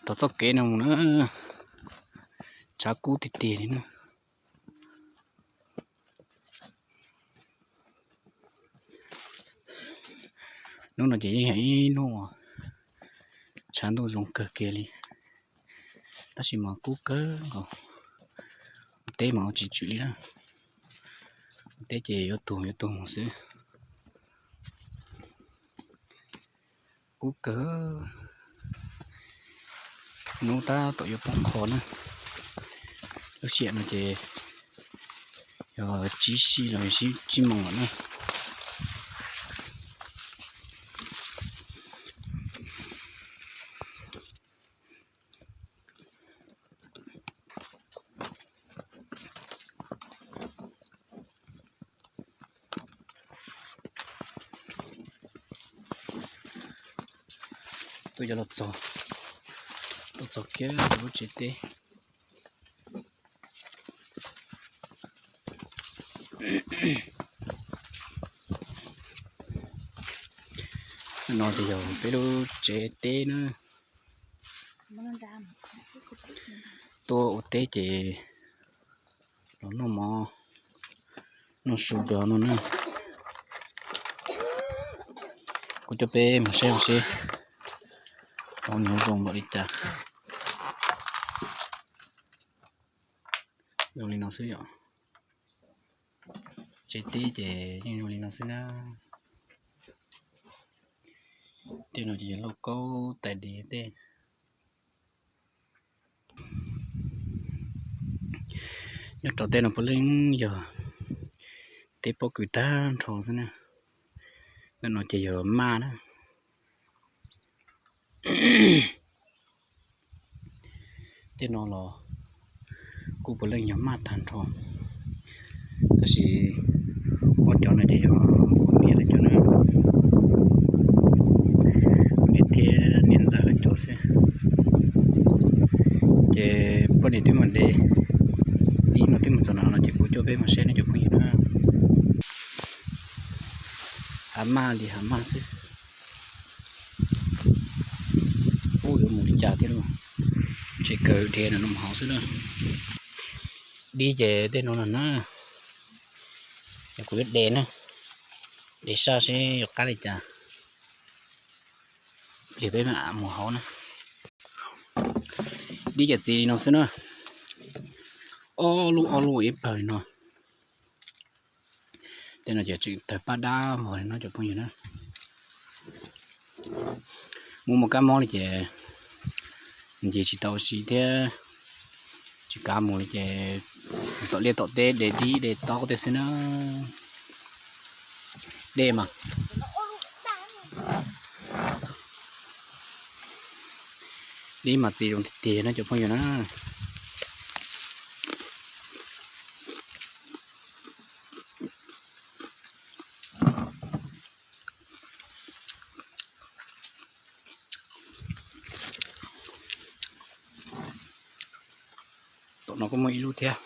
Tom txoj kev no mus na, tshav kub tiag tiag li na. Hnub no ces yeej yog ib hnub tshav ntuj zoo kawg kiag li, tab sis mas kub kawg nkaus. Ua teb mas ua tsis tswm li na, ua teb ces yuav tuag yuav tuag mus xwb. Kub kawg, hnub tab tom yuav poob qho na. Lub sij hawm no ces yog tsib sij los yog tsib moos lawm na. Tuaj cov los txog, tuaj txog kiag lub tsev teb. No ces yog peb lub tsev teb na. Tuaj ua teb ces los noj mov noj su rau no na. Kuv coj peb mus saib ua si, ua nws zoo npaum li cas. Zoo li no xwb yom. Tsev teb ces yeej zoo li no xwb na. Tej no ces yog lauj kaub tais diav tej. Nyob rau tej no puav leej yog teb pob kws tag nrho xwb na. Ntawm no ces yog maj na. Tej no los kuj puav leej yog maj tag nrho, tab sis ob cov no ces yog kuv niam lawv cov na. Kuv niam thiab niam ntxawm lawv cov xwb. Ces poj niam twb mus de dib no twb mus txog no no ces kuv coj peb mus saib no cov phooj ywg na. Hav maj li hav maj xwb. Ub, yuav mus li cas thiab lauj? Tsis kawg, dhia no mus hauv xwb na. Dib ces tej no no na. Yog kuv yuav de na, de saj seb yuav qab li cas. Pliag peb mam mus hauv na. Dib ces txiv li no xwb na. Ob lub ob lub ib pawg li no. Tej no ces tseem tawg paj dab npog li no cov phooj ywg na. Muaj muaj kab mob li ces nce tsis tau si thiab, tsis kav mus li ces tom liaj tom teb de dib de taub tej xwb na. De mas, dib mas txiv zoo tiag tiag no cov phooj ywg na. Tom no kuj muaj ib lub thiab.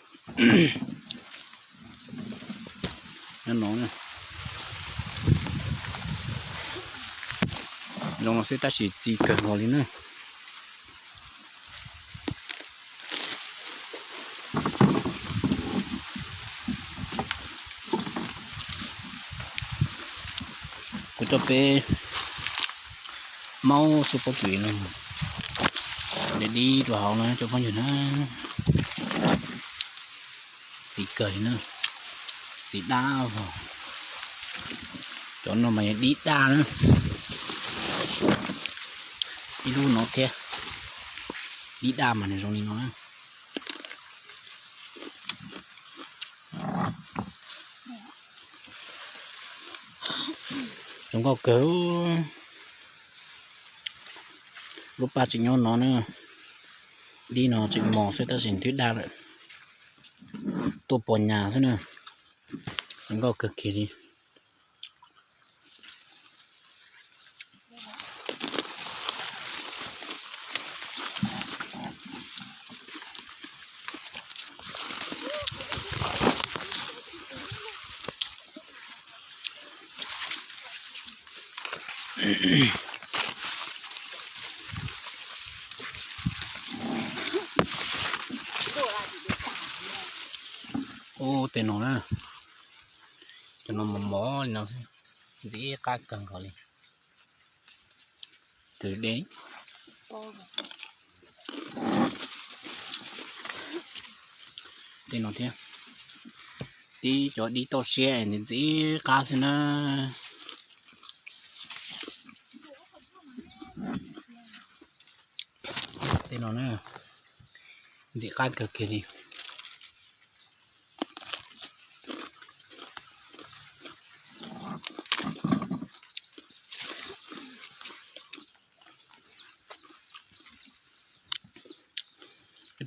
Nyob no, zoo no xwb tab sis txiv kawg nkaus li na. Kuv coj peb maub xub pob kws no de dib rau hauv no cov phooj ywg na. Txiv kawg li na, txiv dab os. Cov no mas yog dib daj na. Ib lub no thiab, dib daj mas nws zoo li no na. Zoo nkauj kawg. Lub paj tseem nyob no na. Dib no tseem mos xwb tab sis twb daj lawm. Tuaj pos nyas xwb na. Zoo nkauj kawg kiag li. Ub, tej no na, cov no mos mos li no xwb, ntxim qab kawg nkaus li. Twb de tej no thiab, tib cov dib toj siab ntxim qab xwb na. Tej no na, ntxim qab kawg kiag li.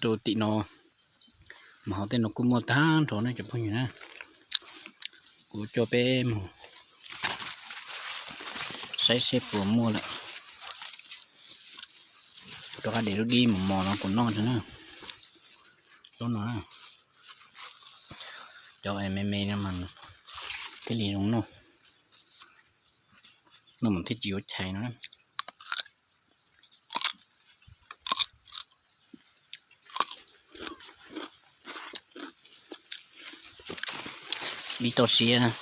Rau tim no mas hauv tej no kuj muaj tag nrho na cov phooj ywg na. Kuv coj peb mus saib seb puas muaj lawm. Rov qab de lub dib mos mos no kuv noj ntag na. Lub no, cov me me no mas thiaj li zoo noj, noj mas thiaj tsis yuav chais no. Dib toj siab,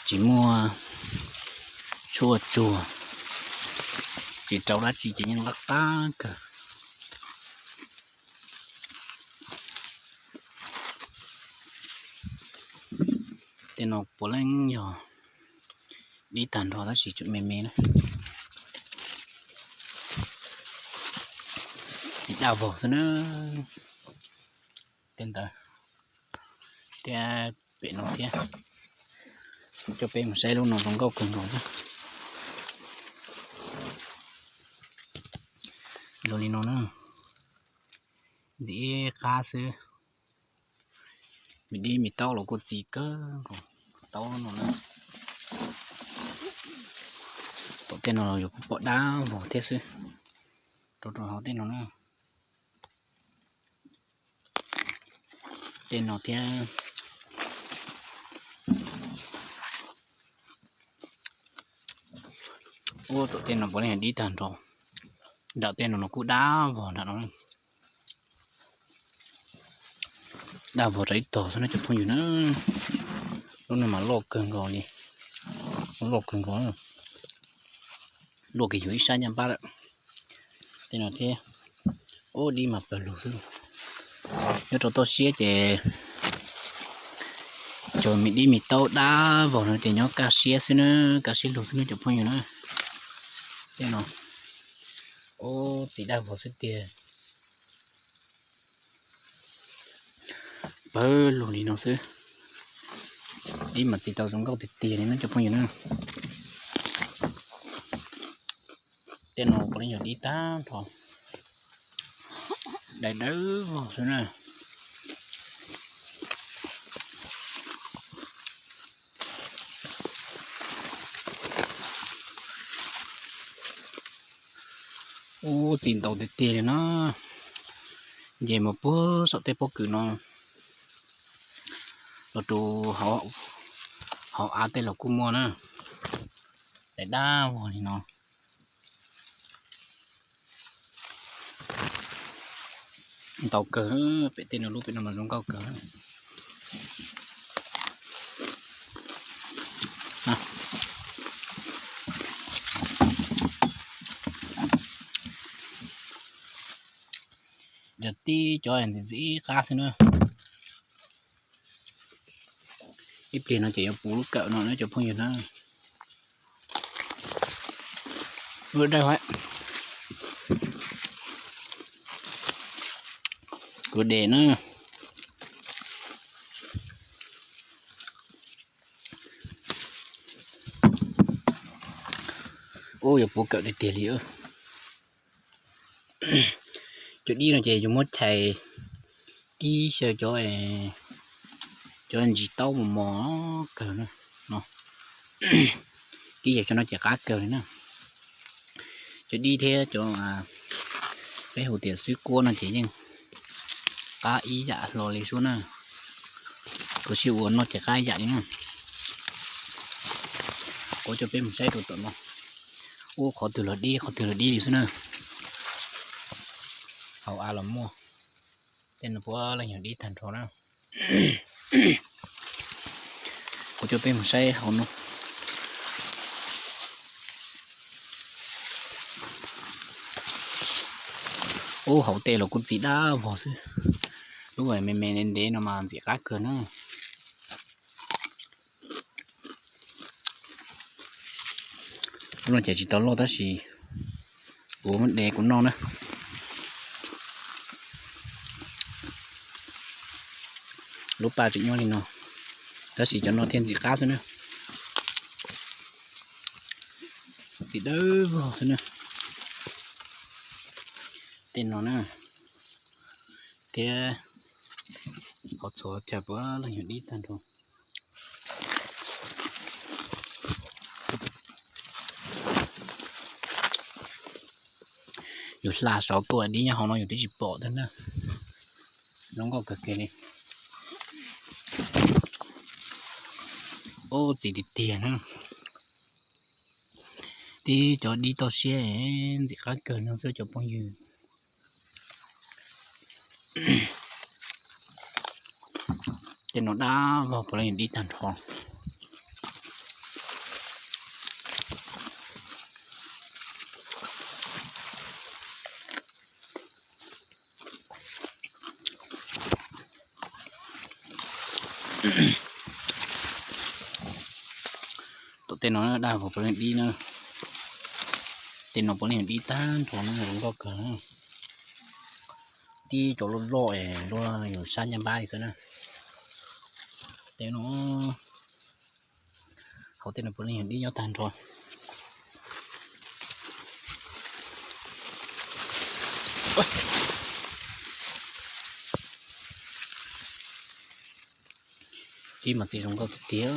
tsis muaj tshuaj tsuag, tsis rau dab tsi ces yeej qab qab kawg. Tej no puav leej yog dib tag nrho tab sis tseem me me na. Txiv daj vog xwb na. Tej ntawd thiab, pem no thiab. Coj peb mus saib lub no zoo nkauj kawg nkaus na. Zoo li no na, ntxim qab xwb. Me dib me taub los kuj txi kawg nkaus, taub no na. Tom tej no los yus kuj pom dab vog thiab xwb, rau rau hauv tej no na. Tej no thiab. Ub, tom tej no puav leej dib tag nrho. Nram tej no no kuj dab vog nram no. Dab vog rau ib tog xwb na cov phooj ywg na. Lub no mas loj kawg nkaus li, loj kawg nkaus, loj kiag yus ib sab ncaj npab lawm. Tej no thiab. Ub, dib mas pawg lug xwb. Nyob rau toj siab ces cov me dib me taub dab vog no ces nyob kaj siab xwb na, kaj siab lug xwb na cov phooj ywg na. Tej no, ub, txiv daj vog xwb tiag. Pawg lug li no xwb. Dib mas txi tau zoo nkauj tiag tiag li na cov phooj ywg na. Tej no puav leej yog dib tag nrho, dai dawb vog xwb na. Ub, txi ntau tiag tiag li na. Nce mus puag saum tej pob kws no los rau hauv av tej los kuj muaj na. Dai dab vog li no. Ntau kawg, pem tej no lub pem no mas zoo nkauj kawg. Yog tib cov ntxim ntxim qab xwb na. Ib pliag no ces yuav puv lub kawm no na cov phooj ywg na. Lub dawb, kuv de na. Ub, yuav puv kawm tiag tiag li. Cov dib no ces yus muab chais kib xyaw cov, cov ntsis taub mos mos kawg no. Kib xyaw cov no ces qab kawg li na. Cov dib thiab cov peb hu tias xwb kuab no ces yeej qab ib yam hlo li xwb na. Kuv sib ua noj ces qab ib yam li na. Kuv coj peb mus saib rau tom no. Ub, qhov twg los dib, qhov twg los dib li xwb na. Hauv av los muaj. Tej no puav leej yog dib tag nrho na. Kuv coj peb mus saib hauv no. Ub, hauv tej los kuj txiv dab vog xwb. Lub me me ntev ntev no mas ntxim qab kawg na. Lub no ces tsis tau loj tab sis kuv muab de kuv noj na. Lub paj tseem nyob li no, tab sis cov no thiaj ntxim qab xwb na. Txiv dawb vog xwb na. Tej no na, thiab hauv txhuv chaw puav leej yog dib tag nrho. Yus hla saud tuaj dib nyob hauv no yus twb tsis pom thiab na. Zoo nkauj kawg kiag li. Ub, txiv tiag tiag na. Tib cov dib toj siab ntxim qab kawg no xwb cov phooj ywg. Tej no dab vog puav leej yog dib tag nrho. Tom tej no dab vog puav leej dib na. Tej no puav leej yog dib tag nrho na, zoo nkauj kawg. Tib cov loj loj es luaj yus sab ncaj npab xwb na. Tej no, hauv tej no puav leej yog dib nyob tag nrho. Dib mas txiv zoo nkauj tiag tiag,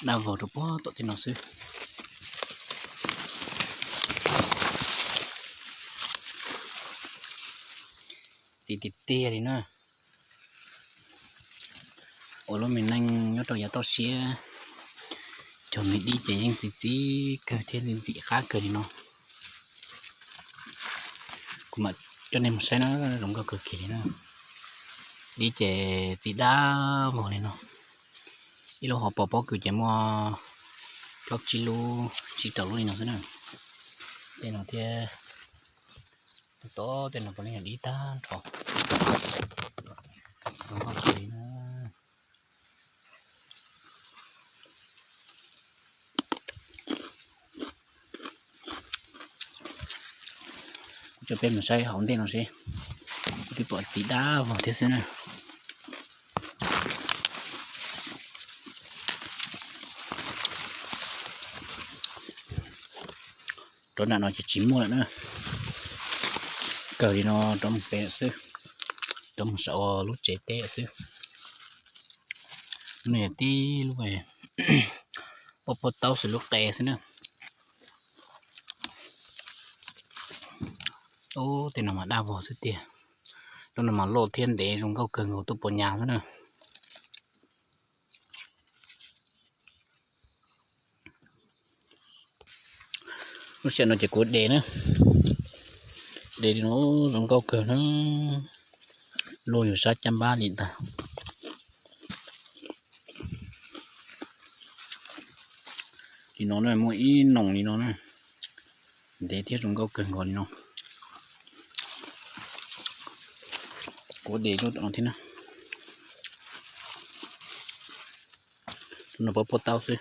dab vog rau puag tom tej no xwb. Txiv tiag tiag li na. Ua lub me neej nyob rau yav toj siab, cog me dib ces yeej txiv txiv kawg thiab ntxim qab kawg li no. Kuv mam coj nej mus saib na, zoo nkauj kawg kiag li na. Dib ces txiv dab vog li no. Ib lub hauv paus pob kws ces muaj plaub tsib lub, tsib rau lub li no xwb na. Tej no thiab, tom tej no puav leej yog dib tag nrho. Zoo nkauj kawg li na. Kuv coj peb mus saib hauv ntej no seb, kuv twb pom txiv dab vog thiab xwb na. Rov nram no ces tsis muaj lawm na. Kawg li no rov mus pem lawm xwb, rov mus saum lub tsev teb lawm xwb. No yog tib lub pob pob taub xwb, lub qe xwb na. Ub, tej no mas dab vog xwb tiag. Lub no mas loj thiab ntev zoo nkauj kawg nkaus tuaj puas nyas xwb na. Lub sij hawm no ces kuv de na, de li no zoo nkauj kawg na, luaj yus sab caj npab li ntag. Li no na, muaj ib noos li no na, ntev thiab zoo nkauj kawg nkaus li no. Kuv de lub tom no thiab na. Lub no pob pob taub xwb.